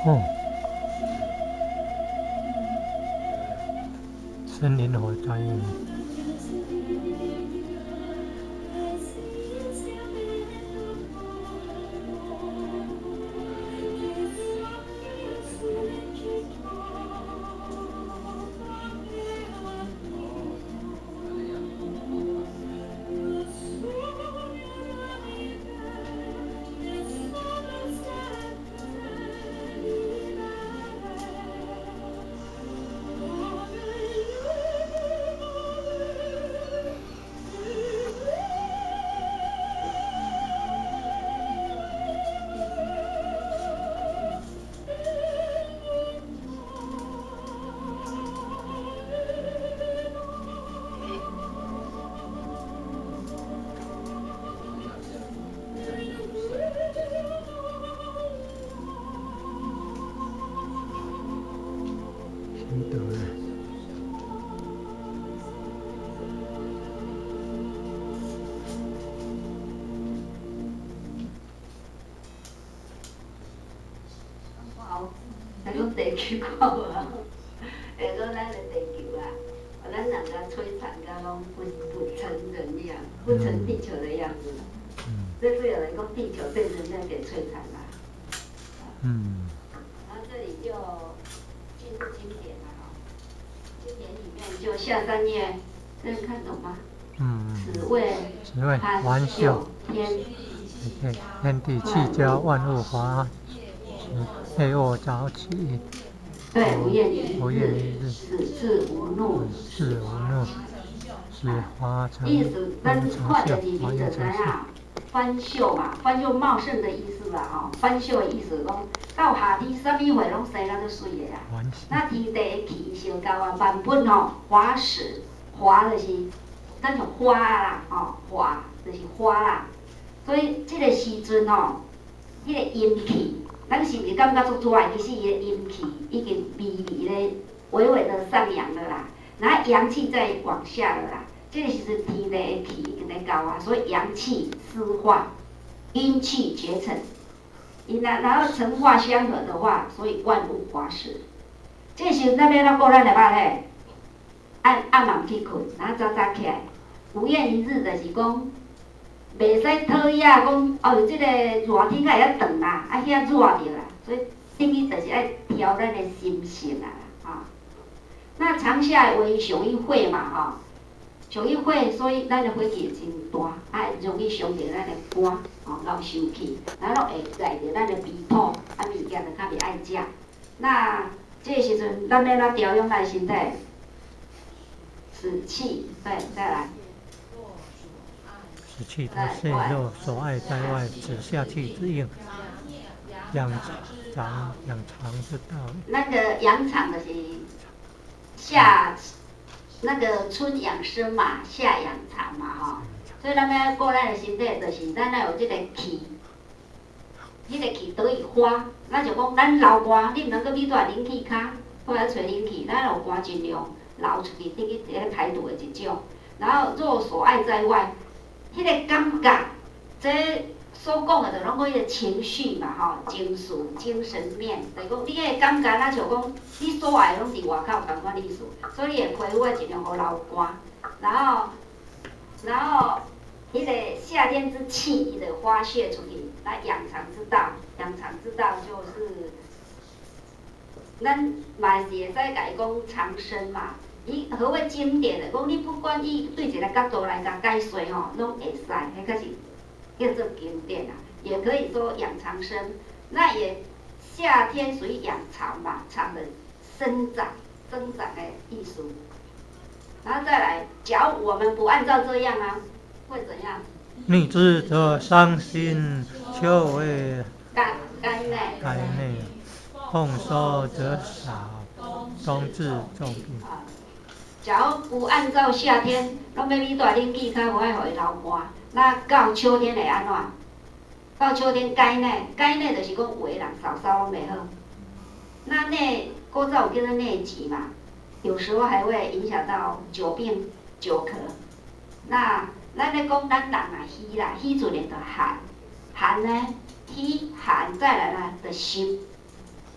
哦，森林火災。心得咧。咱講地球看無啊？會講咱的地球啊，咱人共摧殘甲攏不成人樣，不成地球的樣子。所以有人講地球被人類給摧殘啦。然後這裡就進入經典了哈，經典裡面就下三頁，這個看懂嗎？此謂此謂環秀天天地氣交，萬物華實，夜臥早起。對，無厭於日，始自無怒。始無怒，始華成。意思，咱看著字面就知影，翻秀嘛，翻秀茂盛的意思啦，吼，翻秀的意思講，到夏天啥物花攏生甲足媠的啦。那天地的氣相交啊，萬本吼，華始，華就是咱像花啦，吼，華就是花啦。所以這個時陣吼，彼個陰氣。咱是毋是感覺足熱？其實伊的陰氣已經微微咧，微微的上揚了啦，然後陽氣在往下了啦。這個時陣天地的氣已經咧交啊，所以陽氣濕化，陰氣結成。然後成化相合的話，所以萬物華實。這時陣咱欲按怎顧咱的肉體？暗暗暗去睏，然後早早起來。無厭於日就是講。袂使討厭講，哦，這個熱天較會曉長啦，啊遐熱著啦，所以等於就是愛調咱的心性啊，吼。那長夏為屬於火嘛，吼，屬於火，所以咱的火氣真大，啊，容易傷著咱的肝，吼，搞受氣，然後會礙著咱的脾土，啊，物件就較袂愛食。那這個時陣，咱欲按怎調養咱的身體？使氣，對，再來。使氣得泄，若所愛在外，此下氣之應，養藏養藏之道。那個養藏就是夏，那個春養生嘛，夏養藏嘛，吼。所以咱欲顧咱的身體，就是咱愛有這個氣，彼個氣得以發。咱就講咱流汗，你毋通閣去蹛冷氣跤，或者揣冷氣，咱有汗盡量流出去，等於一個排毒的一種。然後若所愛在外。彼個感覺，這所講的就攏講彼個情緒嘛，吼，情緒、精神面，就是講你彼個感覺，若像講你所愛的攏佇外口仝款意思，所以你的皮膚愛盡量予流汗，然後，彼個夏天之氣，伊就發洩出去，來養藏之道，養藏之道就是，咱嘛是會使共伊講長生嘛。伊何謂經典的？講你不管伊對一個角度來共解說吼，攏會使，彼個是叫做經典啊。也可以說養長生，那也夏天屬於養藏嘛，藏的生長、增長的意思。然後再來，假如我們不按照這樣啊，會怎樣？逆之則傷心，秋為肝肝內，肝內，豐收則少，冬至重病。假如不按照夏天，攏欲去蹛冷氣較無愛予伊流汗，那到秋天會按怎？到秋天該內，該內就是講有的人梢梢攏袂好。那內古早有叫做內急嘛，有時候還會影響到久病、久咳。那咱咧講咱人啊，虛啦，虛自然就寒，寒呢，虛寒再來呢，就濕。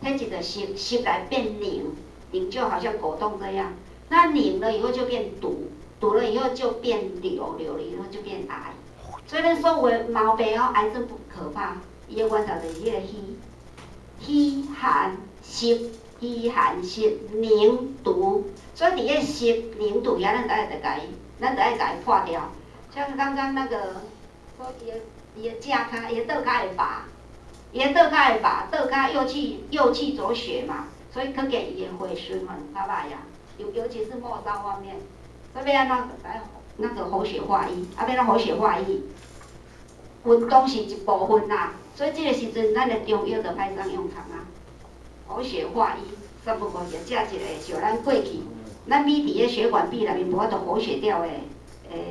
体质的湿，湿来变凝，凝就好像果冻这样。那凝了以后就变毒，毒了以后就变瘤，瘤了以后就变癌。所以咱所有的毛病哦，癌症不可怕，伊的源头就是彼个虚，虚寒湿，虚寒湿凝毒。所以伫个湿凝毒遐，咱就爱共伊破掉。像刚刚那个说伊的正跤，伊的倒跤会拔，伊的倒跤会拔，倒跤右气左血嘛，所以可见伊的血循环较歹啊。尤其是末梢方面，所以欲按怎来那个活血化瘀，啊，欲按怎活血化瘀？运动是一部分啦，所以这个时阵咱的中药就派上用场啊。活血化瘀，三不五时食一个，像咱过去，咱米伫个血管壁内面无法度活血掉的，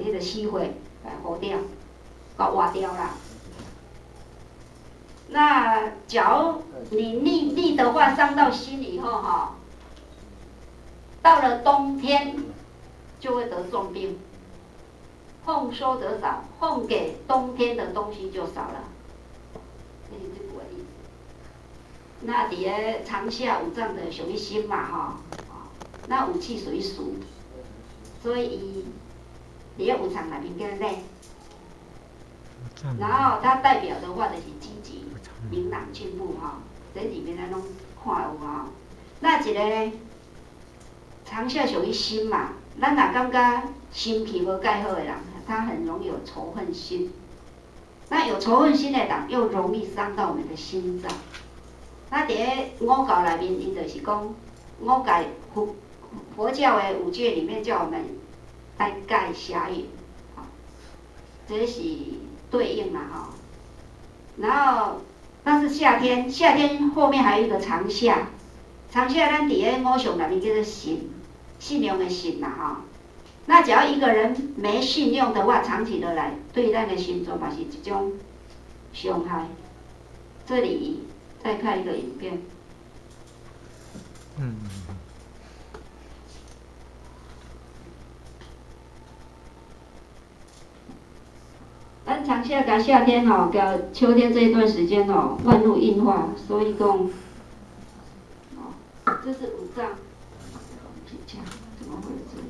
彼个死血来活掉，共活掉啦。那假如你逆逆的话，伤到心以后哈，到了冬天就会得重病，丰收得少，奉给冬天的东西就少了。这是这句的意思。那伫个长夏五脏的属于心嘛吼，那五气属于属，所以伊伫个五脏内面叫内。然后它代表的话就是积极、明朗、进步吼，这里面咱拢看有吼。那一个呢？长夏属于心嘛，咱若感觉心气无盖好的人，他很容易有仇恨心。那有仇恨心的人，又容易伤到我们的心脏。那伫个五教内面，伊就是讲五戒佛教的五戒里面叫我们爱戒邪淫，这是对应啦吼。然后，但是夏天，夏天后面还有一个长夏，长夏咱伫个五行内面叫做信。信用的信啦吼，那只要一个人没信用的话，长期的来对咱的心脏嘛是一种伤害。这里再看一个影片。咱长夏佮夏天吼，佮秋天这一段时间吼，万物硬化，所以讲，哦，这是五脏。怎么会这样？